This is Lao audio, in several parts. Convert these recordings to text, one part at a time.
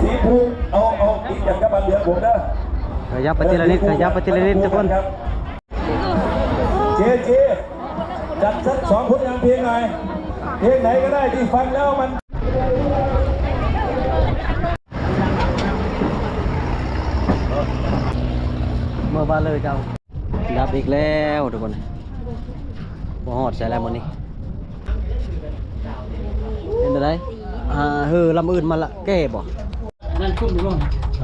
ສີພູ ເອົາ ເອົາຕິດກັນກັບບັດເຫຼືອງຜົມເດີ. ຂະຫຍັບໄປທີລະນິດ ຂະຫຍັບໄປທີລະນິດທຸກຄົນ. ເຈ ເຈ ຈັດສັກສອງຜົນງານເພງໜ່ອຍ ເພງໃດກໍໄດ້ທີ່ຟັງແລ້ວມັນ ເມືອບ້ານເລີຍເຈົ້າ. ດັບອີກແລ້ວທຸກຄົນ ບໍ່ຮອດໃສແລ້ວມື້ນີ້. ເປັນຈັ່ງໃດ? ອ່າ ເຮີລຳອື່ນມາລະແກ້ບໍ່? ນັ້ນຄຸ້ມຢູ່ບໍ່? ເ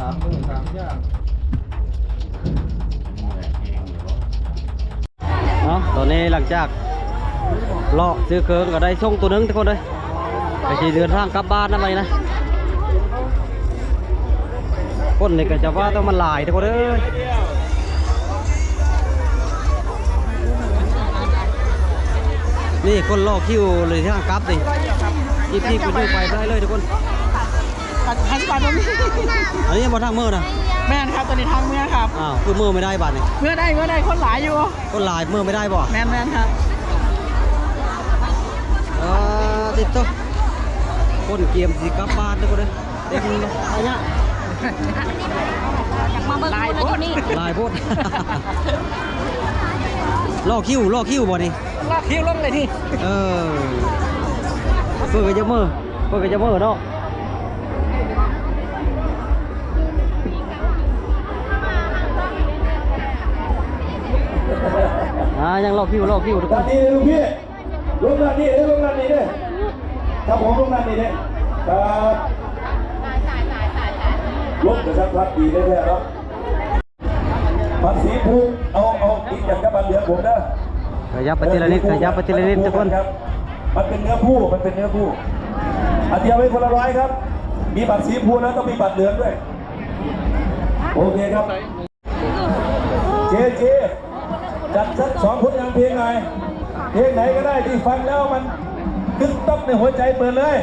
ອົາ ຕອນນີ້ຫຼັງຈາກເລາະຊື້ເຄື່ອງກໍໄດ້ສົ່ງໂຕໜຶ່ງທຸກຄົນເອີຍ. ກໍຊິເດີນທາງກັບບ້ານນຳໄປນະ. ຄົນນີ້ກໍຈະວ່າແຕ່ມັນຫຼາຍທຸກຄົນເອີຍ. ນີ້ຄົນລໍຄິວເລີຍທາງກັບນີ້ ຈີບໆໄປໄປໄດ້ເລີຍທຸກຄົນ. ພັນສິບາດບໍ່ມີ. ອັນນີ້ບໍ່ທາງເມືອນະ? ແມ່ນຄັບ ຕອນນີ້ທາງເມືອຄັບ. ອ້າວ ຄືເມືອບໍ່ໄດ້ບາດນີ້? ເມືອໄດ້ ເມືອໄດ້ ຄົນຫຼາຍຢູ່. ຄົນຫຼາຍເມືອບໍ່ໄດ້ບໍ່? ແມ່ນໆ ຄັບ. ເອີ ຕິດໂຕ ຄົນກຽມຊິກັບບ້ານເດີ ເຕັມໄປຍະ. ຢາກມາເບິ່ງຄົນຢູ່ນີ້ ຫຼາຍໂພດ ລໍຄິວ ລໍຄິວບໍ່ນີ້? ລໍຄິວລົງເລີຍນີ້. ເອີ ເພິ່ນກໍຈະເມືອ ເພິ່ນກໍຈະເມືອເນາະ. ອ່າ ຍັງລໍຄິວ ລໍຄິວທຸກຄົນ. ນີ້ລູກພີ່ ລົງດ້ານນີ້ເດ້ ລົງດ້ານນີ້ເດ້ ຄັບຜົມ ລົງດ້ານນີ້ເດ້ ຄັບ ລົງກະສັນພັດດີແທ້ໆເນາະ. ບັດສີພູ ເອົາ ເອົາຕິດກັນກັບບັດເຫຼືອງຜົມເດີ. ຂະຫຍັບໄປທີລະນິດ ຂະຫຍັບໄປທີລະນິດທຸກຄົນ. ມັນເປັນເນື້ອຄູ່ ມັນເປັນເນື້ອຄູ່. ອາ ຕຽມໄວ້ຄົນລະຮ້ອຍຄັບ. ມີບັດສີພູແລ້ວຕ້ອງມີບັດເຫຼືອງດ້ວຍ. ໂອເຄຄັບ. ເຈ ເຈ ຈັດສັກສອງຜົນງານເພງໜ່ອຍ ເພງໃດກໍໄດ້ທີ່ຟັງແລ້ວມັນຕຶກຕັອກໃນຫົວໃຈ ເປີດເລີຍ.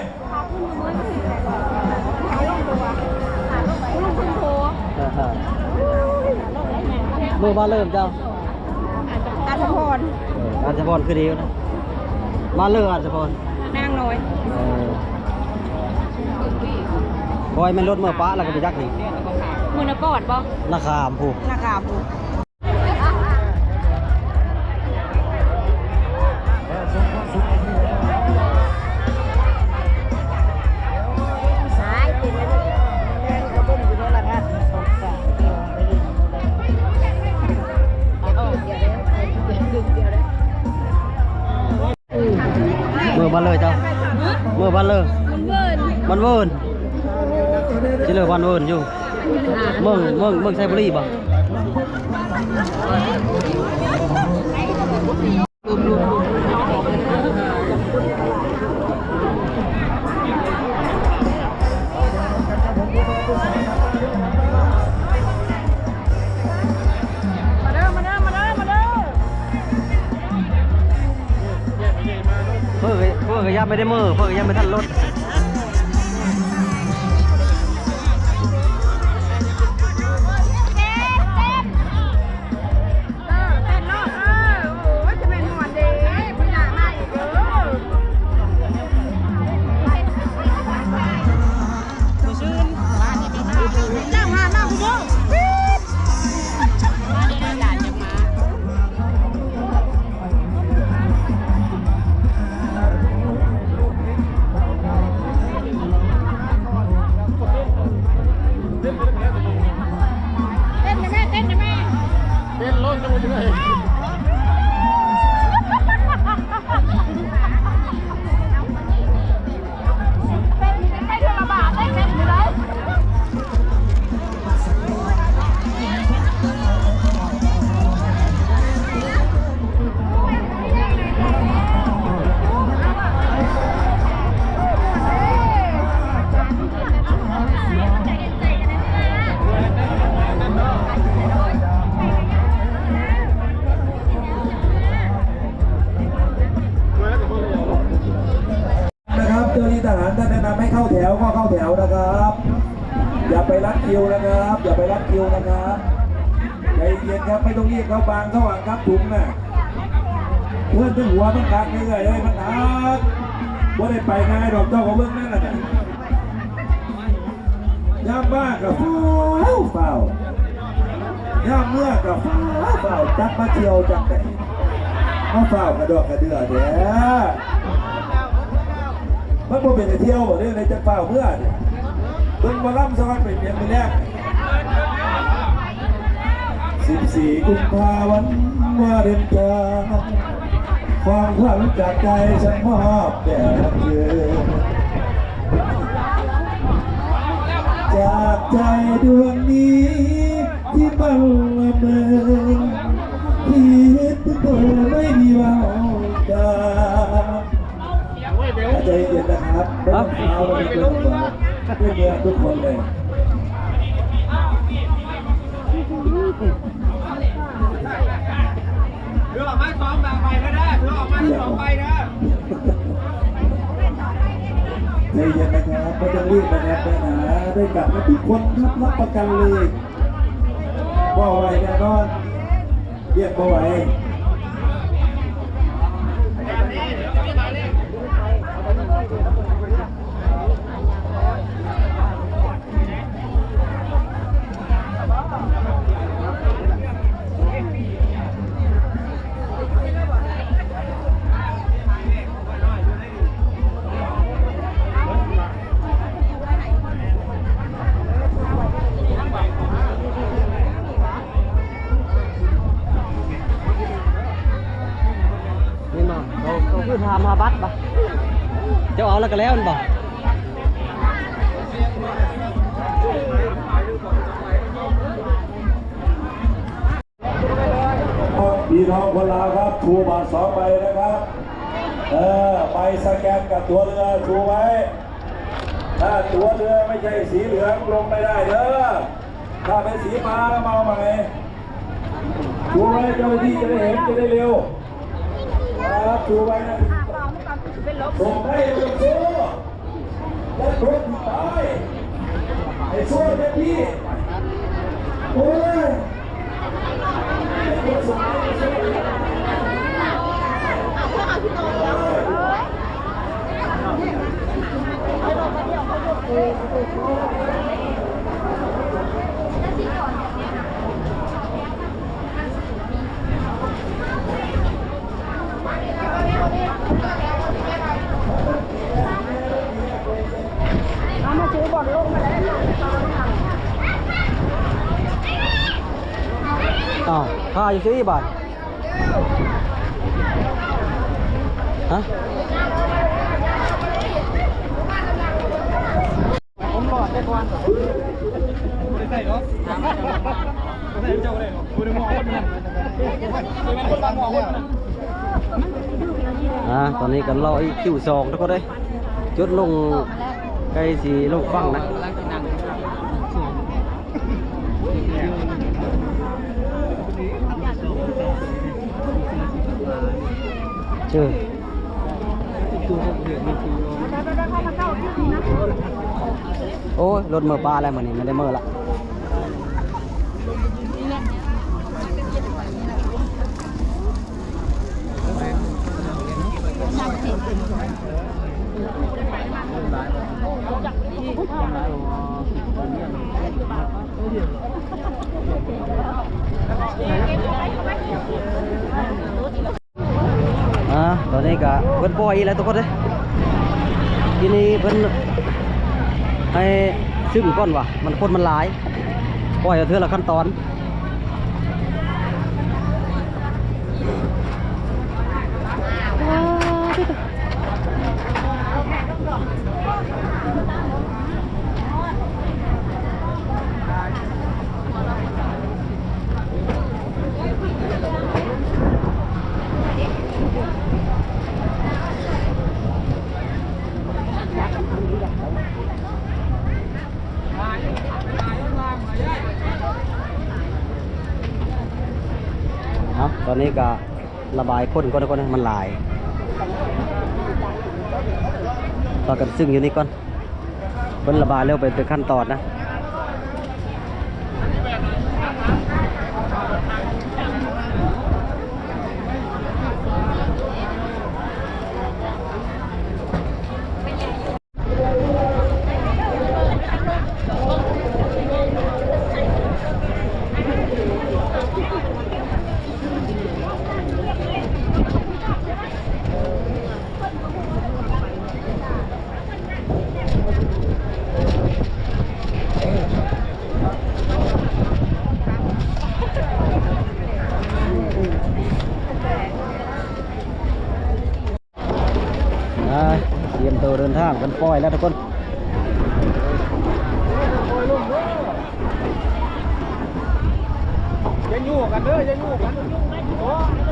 ເມືອບ້ານເລີຍເຈົ້າ. ອັດສະພອນ. ເອີ ອັດສະພອນຄືດີນະ. ບ້ານເລີ ອັດສະພອນ ນາງນ້ອຍ. ເອີ ບໍ່ແມ່ນລົດເມືອປະແລ້ວກໍໄປຈັກນີ້ ເມືອນະຄອນບໍ່? ນາຂາມພຸ້ນ ນາຂາມພຸ້ນ. ເມືອບ້ານເລີເຈົ້າ. ເມືອບ້ານເລີ. ມັນເວີນ ມັນເວີນ. ຊິເລີບ້ານເວີນຢູ່ ເມືອງ ເມືອງ ເມືອງໄຊບູລີບໍ່? ມາເດີ ມາເດີ ມາເດີ ມາເດີ. ເພິ່ນ ເພິ່ນກໍຍັງບໍ່ໄດ້ເມືອ ເພິ່ນກໍຍັງບໍ່ທັນລົດ. ເອີ ເຕັ້ນໂລດ ເອີ ໂອ້ຍ ຈະແມ່ນມ່ວນເດ້ ເພິ່ນຢາກມາອີກເດີ. ເຕັ້ນແມ່ ເຕັ້ນແມ່ ເຕັ້ນໂລດ ເຕັ້ນໂລດ. นะครับ เจ้าหน้าที่ทหารท่านแนะนำให้เข้าแถวก็เข้าแถวนะครับ อย่าไปรัดคิวนะครับ อย่าไปรัดคิวนะครับ ใจเย็นครับ ไม่ต้องรีบครับ วางเข้าหลังครับ ถุงน่ะ เพื่อนถึงหัวมันหนักเรื่อยๆ เอ้ย มันหนัก บ่ได้ไปง่ายดอก เจ้าของเบิ่งนั่นน่ะ เ ຍາມມາກໍຟ້າວໆ ຍາມເມືອກໍຟ້າວໆ ຈັກມາທ່ຽວຈັ່ງໃດ ມາຟ້າວກະດອກກະເດືອແທ້. ມັນບໍ່ເປັນໄດ້ທ່ຽວບໍ່ເດ້ ໃນຈັກຟ້າວເມືອນີ້ ເບິ່ງໝໍລຳສະກ່ອນ ເປັນຫຍັງມື້ແລງ. ສິບສີ່ກຸມພາ ວັນວາເລນໄທນ໌ ຂອງຂວັນຈາກໃຈ ສັນມອບແດ່ເທີ. ຈາກໃຈດວງນີ້ທີ່ເບົາລະເມີ ທີ່ເຮັດໃຫ້ເທີໄດ້ມີເວົ້າຈາ. ໃຈເຢັນນະຄັບ ບໍ່ຕ້ອງເອົາລະເກີນໄປ ເພື່ອນໆທຸກຄົນເລີຍ. ຖືອອກມາສອງໃບເດີ ຖືອອກມາທັງສອງໃບເດີ. ໃຈເຢັນນະຄັບ ບໍ່ຕ້ອງຣີບນະຄັບ ໄປຫາໄດ້ກັບກັນທຸກຄົນຄັບ ຮັບປະກັນເລີຍ ບໍ່ໄຫວແນ່ນອນ ວຽກບໍ່ໄຫວ. ແມ່ນບໍ່? ເຂົາ ເຂົາຄືຖາມຫາບັດບໍ່? ເຈົ້າເອົາແລ້ວກໍແລ້ວແມ່ນບໍ່? ພີ່ນ້ອງຄົນລາວຄັບ ຖືບັດສອງໃບນະຄັບ. ເອີ ໃບສະແກນກັບຕົວເຮືອຖືໄວ້. ຖ້າຕົວເຮືອໄມ່ໃຊ່ສີເຫຼືອງ ລົງໄປໄດ້ເດີ. ຖ້າເປັນສີຟ້າ ມາເອົາໃໝ່. ຖືໄວ້ ເຈົ້າໜ້າທີ່ຈະໄດ້ເຫັນ ຈະໄດ້ເລັວ. ຄັບ ຖືໄວ້ນະ. ສົ່ງໄດ້ ສົ່ງໂຊ ແລະ ໂດນໄປ ໃຫ້ໂຊເຕັມທີ່. ໂອ້ຍ. ເອົາມາຊື້ບ່ອນລົງມາໄດ້. ອ້າວ ຂ້າຢູ່ຊີ້ບາດ ຮະ? ອ່າ ຕອນນີ້ກໍລໍອີກຄິວສອງ ທຸກຄົນເອີຍ. ຈຸດລົງໃກ້ຊິລົງຝັ່ງນະ. ເຈີ ໂອ້ຍ ລົດເມືອປາແລ້ວມື້ນີ້ ມັນໄດ້ເມືອລະ. ອ່າ ຕອນນີ້ກະເພິ່ນປ່ອຍອີກແລ້ວທຸກຄົນເອີຍ. ທີນີ້ເພິ່ນໃຫ້ຊຶ້ງກ່ອນວ່າ ມັນ ຄົນມັນຫຼາຍ ປ່ອຍເອົາເທື່ອລະຂັ້ນຕອນ. ເອົາ ຕອນນີ້ກະລະບາຍຄົນກ່ອນ ຄົນມັນຫຼາຍ ພາກັນຊຶ້ງຢູ່ນີ້ກ່ອນ. ເພິ່ນລະບາຍແລ້ວໄປເປັນຂັ້ນຕອນນະ. ເ ມັນປ່ອຍແລ້ວທຸກຄົນ. ຢ່າຍູ້ກັນເດີ ຢ່າຍູ້ກັນ.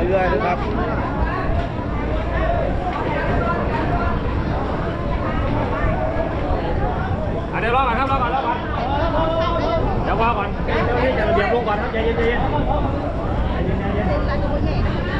ເລື້ອຍໆ ນະຄັບ. ອ່ະ ດຽວລໍກ່ອນຄັບ ລໍກ່ອນ ລໍກ່ອນ ດຽວລໍກ່ອນ ດຽວ ດຽວ ດຽວລົງກ່ອນຄັບ ໃຈເຢັນ ໃຈເຢັນ ໃຈເຢັນ.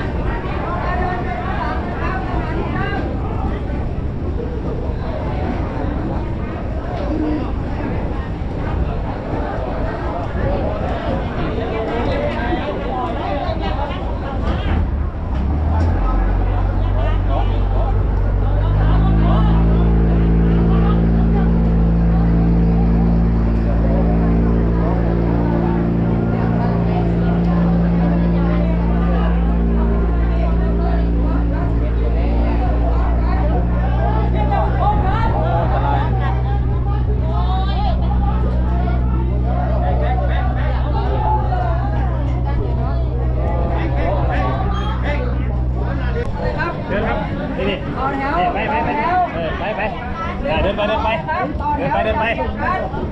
ເດີນຄັບ ນີ້ ນີ້ ນີ້ ໄປ ໄປ ໄປ ເອີ ໄປ ໄປ ອ່າ ເດີນໄປ ເດີນໄປ ເດີນໄປ ເດີນໄປ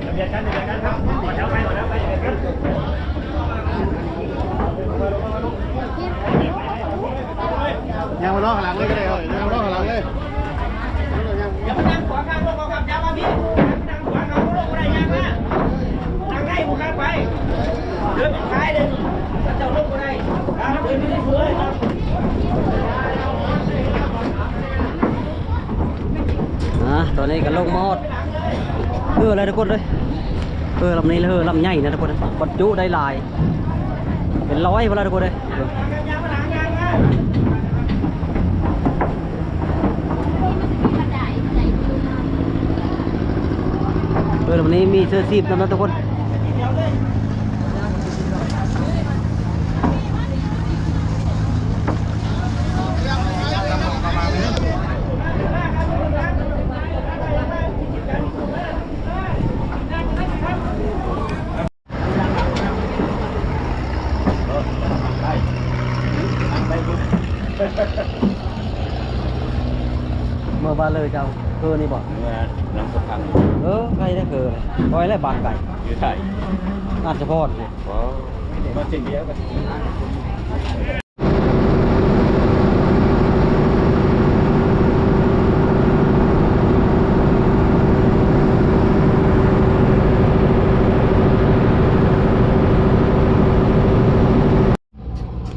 ລະບຽບກັນ ລະບຽບກັນຄັບ ຕໍ່ແຖວໄປ ຕໍ່ແຖວໄປ ລະບຽບກັນ. ຍ່າງມາລໍຂ້າງຫຼັງເລີຍກໍໄດ້ ເອີ ຍ່າງມາລໍຂ້າງຫຼັງເລີຍ. ຢ່າມານັ່ງຂວາງທາງລົງເຂົາຄັບ ຢ່າມາພີ້ ນັ່ງຂວາງທາງລົງບໍ່ໄດ້ ຍ່າງມາ ທາງໃນບໍ່ຄັບໄປ ເດີນເປັນສາຍເລີຍ ເຂົາເຈົ້າລົງບໍ່ໄດ້ ເດີນຢູ່ໃນສວຍ. ອ່າ ຕອນນີ້ກໍລົງມາຮອດເຮືອແລ້ວທຸກຄົນເອີຍ. ເຮືອລຳນີ້ເຮືອລຳໃຫຍ່ນະທຸກຄົນ ບັນຈຸໄດ້ຫຼາຍ ເປັນຮ້ອຍພຸ້ນລະທຸກຄົນເອີຍ. ເອີ ລຳນີ້ມີເສື້ອຊີບນຳນະທຸກຄົນ. ເມື່ອບ້ານເລີຍເຈົ້າ ເຄີນີ້ບໍ່? ເມື່ອນຳສະພັນ ເອີ ໄກເດີ ເຄີ ໄປແລ້ວບ້ານໄກ ຢູ່ໄທ ອາດສະພອນ ບໍ່ ມາເສັ້ນດຽວກັນ.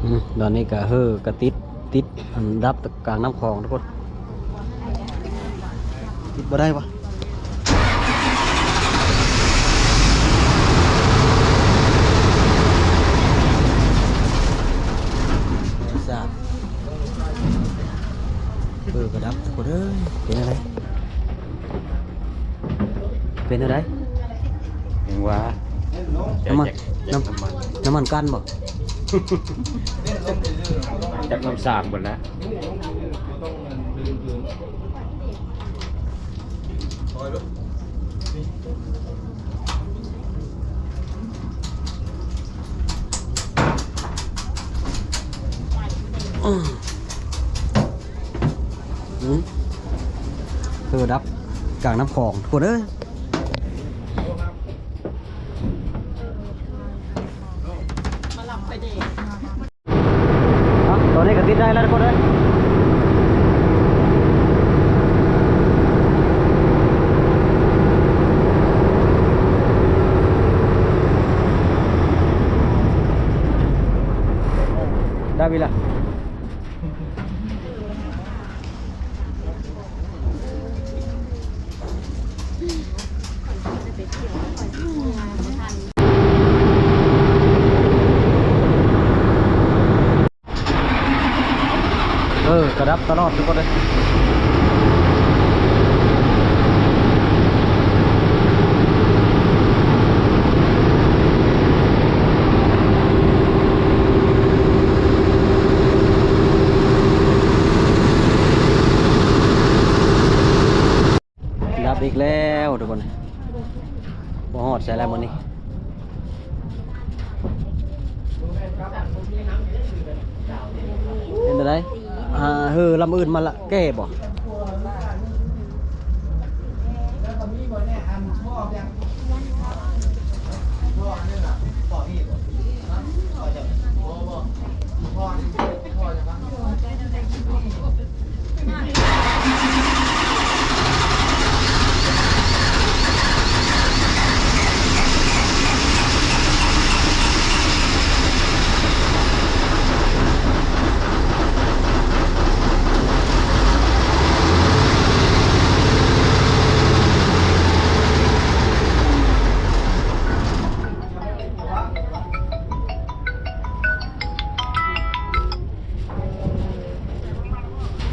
ອືມ ຕອນນີ້ກະເຮີກະຕິດ ຕິດອັນດັບກາງນ້ຳຂອງທຸກຄົນ. ຕິດບໍ່ໄດ້ວະ. ເອີ ກະດັບ ທຸກຄົນເອີຍ ເປັນຈັ່ງໃດ? ເປັນຈັ່ງໃດ? ຍັງວ່າ ນ້ຳມັນ ນ້ຳ ນ້ຳມັນກັນບໍ່? ຈັກນ້ຳສາງເບິດແລ້ວ. ອືມ ອືມ ເອີ ດັບກາງນ້ຳຂອງ ທຸກຄົນເອີຍ. ອ່ະ ຕອນນີ້ກໍຕິດໄດ້ແລ້ວທຸກຄົນເອີຍ. ໄດ້ເວລາ. ເອີ ກະດັບຕະຫຼອດທຸກຄົນເອີຍ. ອດໃສ່ແລ້ວມື້ນີ້ ເປັນຈັ່ງໃດ? ອ່າ ເຮີລຳອື່ນມາລະແກ້ບໍ່?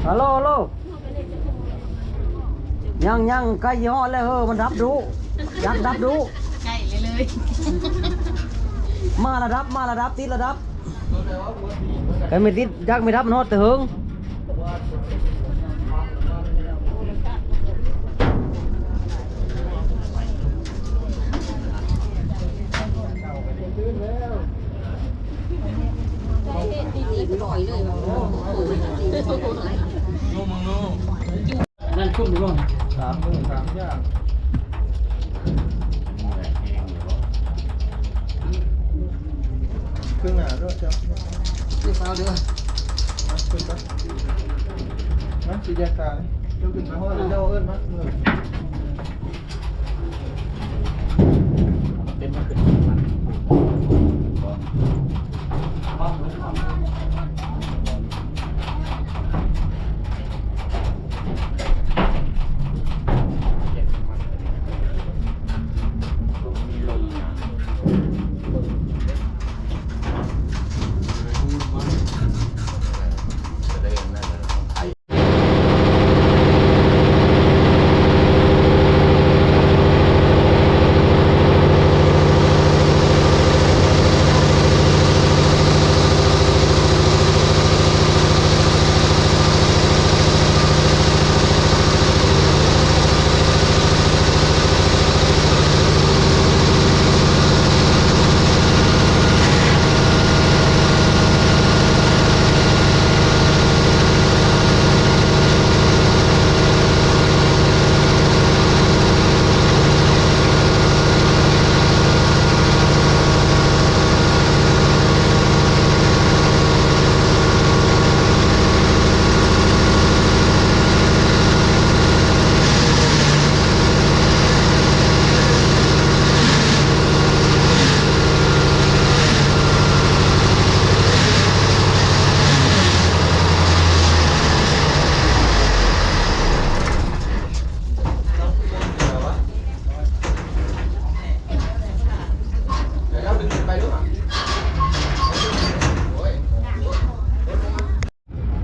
ຮັລໂຫຼ ຮັລໂຫຼ ຍັງ ຍັງ ໃກ້ຊິຮອດແລ້ວ ເຮີ ມັນດັບດຸ ຈັກດັບດຸ ໃກ້ເລີຍ ມາລະດັບ ມາລະດັບ ຕິດລະດັບ ໃກ້ໄມ່ຕິດ ຈັກໄມ່ດັບ ມັນຮອດແຕ່ເຫິງ. ນັ້ນຊຸ່ມຢູ່ບໍ່? ສາມມື້ສາມຢ່າງ ເຄິ່ງໜ້າໂລດເຈົ້າ ເກັບເອົາເດີ ມາຂຶ້ນໄປ ມາສີດຢາການີ້ ເຈົ້າຂຶ້ນໄປຮອດແລ້ວ ເຈົ້າເອີ້ນມາເມືອ. ເຕັມມາຂຶ້ນ.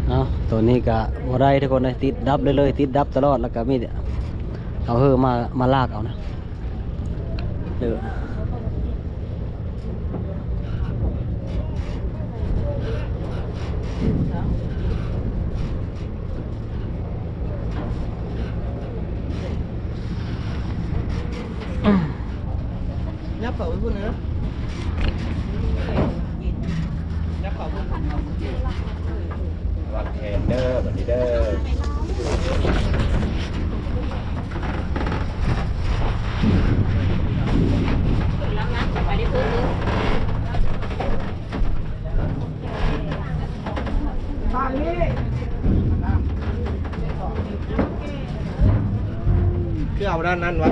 ເອົາ ໂຕນີ້ກະບໍ່ໄດ້ທຸກຄົນເອີຍ ຕິດດັບເລື້ອຍໆ ຕິດດັບຕະຫຼອດ ແລ້ວກະມີແຕ່ເອົາເຮີມາ ມາລາກເອົານະ ເດີ. ຍັບເຂົ້າໄປພຸ້ນເດີ ຍັບເຂົ້າພຸ້ນ ວາງແຜນເດີ ບັດນີ້ເດີ. ຄືເອົາດ້ານນັ້ນວະ?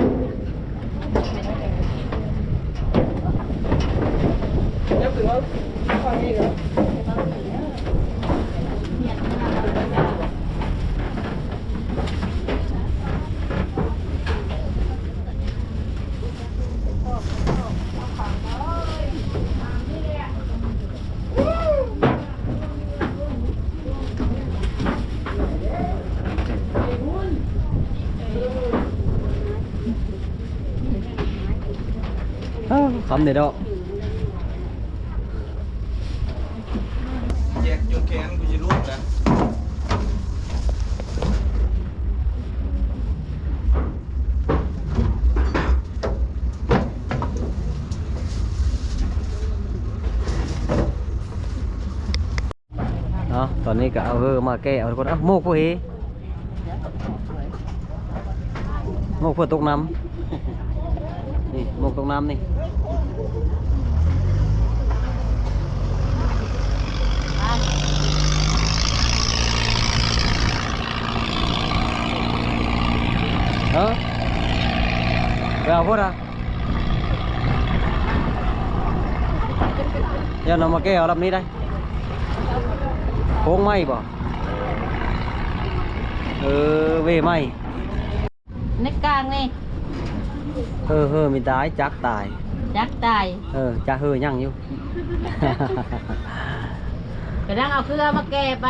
ອ້າວ ຄຳນີ້ດອກ ແຈກຈົນແຂນກູຊິຫຼຸດແລ້ວ. ເນາະ ຕອນນີ້ກໍເອົາເຮີມາແກ່ເອົາທຸກຄົນ. ເອົ້າ ໝວກຜູ້ເຫ ໝວກເພື່ອຕົກນ້ຳ ນີ້ ໝວກຕົກນ້ຳນີ້. ເອີ ໄປເອົາພຸ້ນນະ. ຢ້ານເອົາມາແກ່ເອົາລຳນີ້ໄດ້. ໂຄ້ງໃໝ່ບໍ່? ເອີ ເວໃໝ່ ໃນກາງນີ້. ເຮີ ເຮີ ມີຕາຍ ຈັກຕາຍ ຈັກຕາຍ. ເອີ ຈັກເຮີຍັງຢູ່ ກະດັງເອົາເຄືອມາແກ່ໄປ.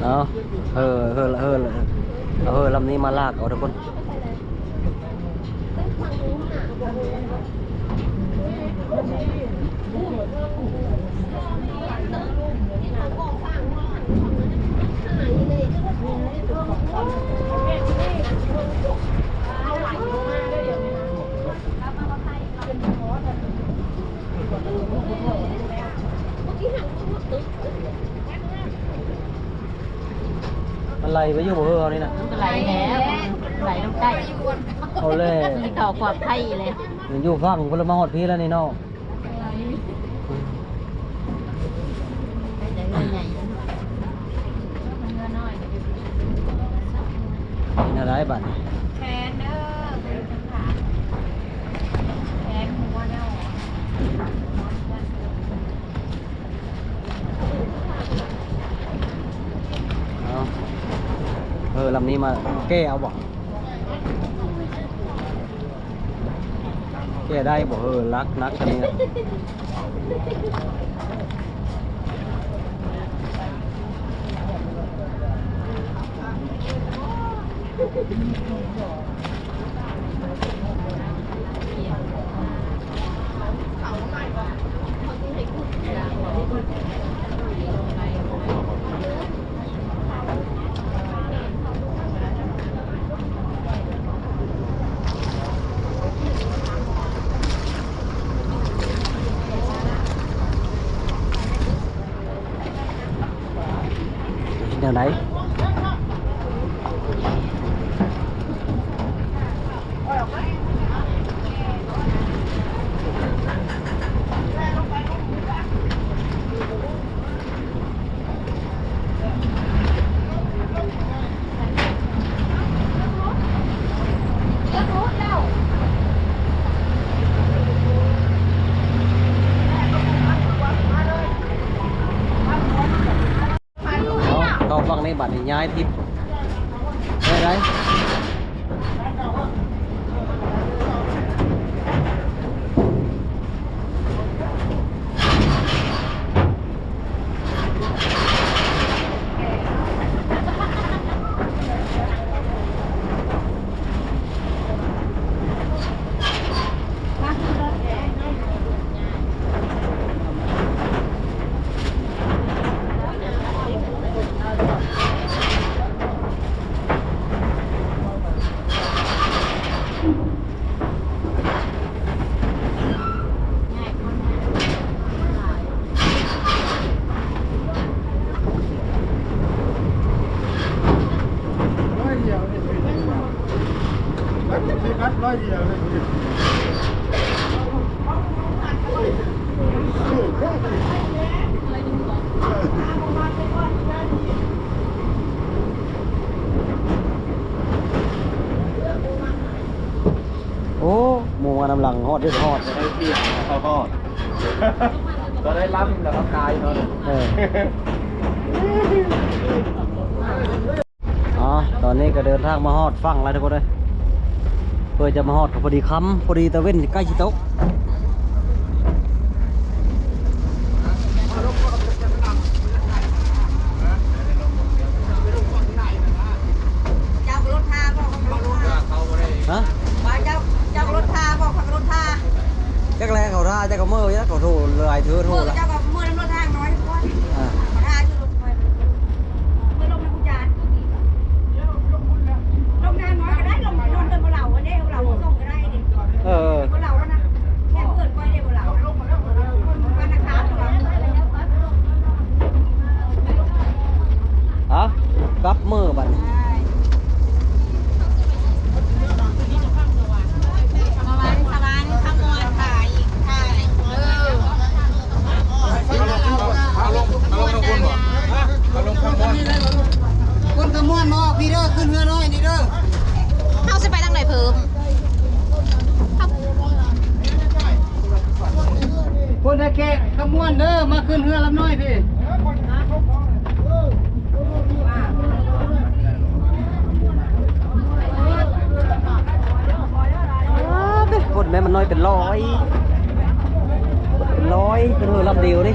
ເອົາ ເຮີ ເຮີ ເຮີ ເອົາເຮີລຳນີ້ມາລາກເອົາທຸກຄົນ. ມັນໄຫຼໄປຢູ່ບໍ່ເຮີເຮົານີ້ນະ? ມັນກໍໄຫຼແລ້ວ ໄຫຼລົງໃຕ້ ເອົາແລ້ວ ມັນເຂົ້າຂອບໄທແລ້ວ. ມັນຢູ່ຝັ່ງພຸ້ນລະ ມາຮອດພີ້ແລ້ວນີ້ເນາະ. ເປັນແນວໃດບາດນີ້? ແພນເດີ ແພນຫົວແນວ ເອົາ ເຮີລຳນີ້ມາແກ່ເອົາບໍ່? ແກ່ໄດ້ບໍ່ເຮີ? ຫຼັກໜັກຊຳນີ້. ແນວໃດ? ເຂົ້າຝັ່ງນີ້ບາດນີ້ ຍ້າຍທິດ ໄດ້ ໄດ້. ໂອ້ ໝູ່ມານຳຫຼັງ ຮອດເດ້ ຮອດ ໄດ້ພຽງເຂົ້າຮອດ ກໍໄດ້ລຳແລ້ວກໍກາຍເນາະ. ເອີ ອໍ ຕອນນີ້ກໍເດີນທາງມາຮອດຝັ່ງແລ້ວທຸກຄົນເອີຍ ເພື່ອຈະມາຮອດກໍພໍດີຄ່ຳ ພໍດີຕາເວັນໃກ້ຊິຕົກ. ເຈົ້າລົດທາບໍ່? ຮະ? ວ່າເຈົ້າ ເຈົ້າລົດທາບໍ່? ຂ້ອຍກໍລົດທາ. ຈັກແລເຂົາທາ ຈັກກໍເມີ ຈັກເຂົາໂທຫຼາຍເທື່ອໂທລະ. ເຈົ້າກໍເມີນຳລົດທາງນ້ອຍກ່ອນ. ອ່າ ທາຢູ່ລົດໄຟ ເມືອລົງນຳຜູ້ຈານ ລົງທາງນ້ອຍກໍໄດ້ ລົງ ລົງເຮືອນບໍ່ເລົ່າເດ້ ບໍ່ເລົ່າສົ່ງກໍໄດ້ເດ້. ເອີ ບໍ່ເລົ່ານະ ແຄ່ເພື່ອນຂ້ອຍເດ້ບໍ່ເລົ່າ. ເດີ ມາຂຶ້ນເຮືອລຳນ້ອຍພີ້. ຄົນແມ່ນມັນນ້ອຍເປັນຮ້ອຍ ເປັນຮ້ອຍ ເປັນເຮືອລຳດຽວເດ້.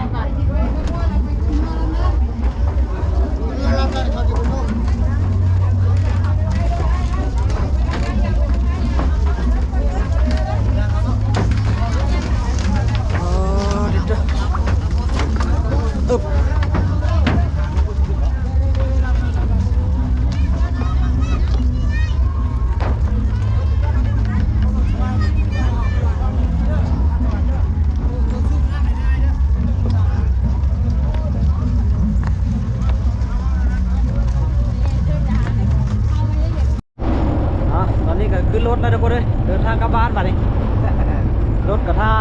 ອ່ະ ຕອນນີ້ກໍຂຶ້ນລົດແລ້ວທຸກຄົນເອີຍ ເດີນທາງກັບບ້ານບາດນີ້ ລົດກໍຖ້າ.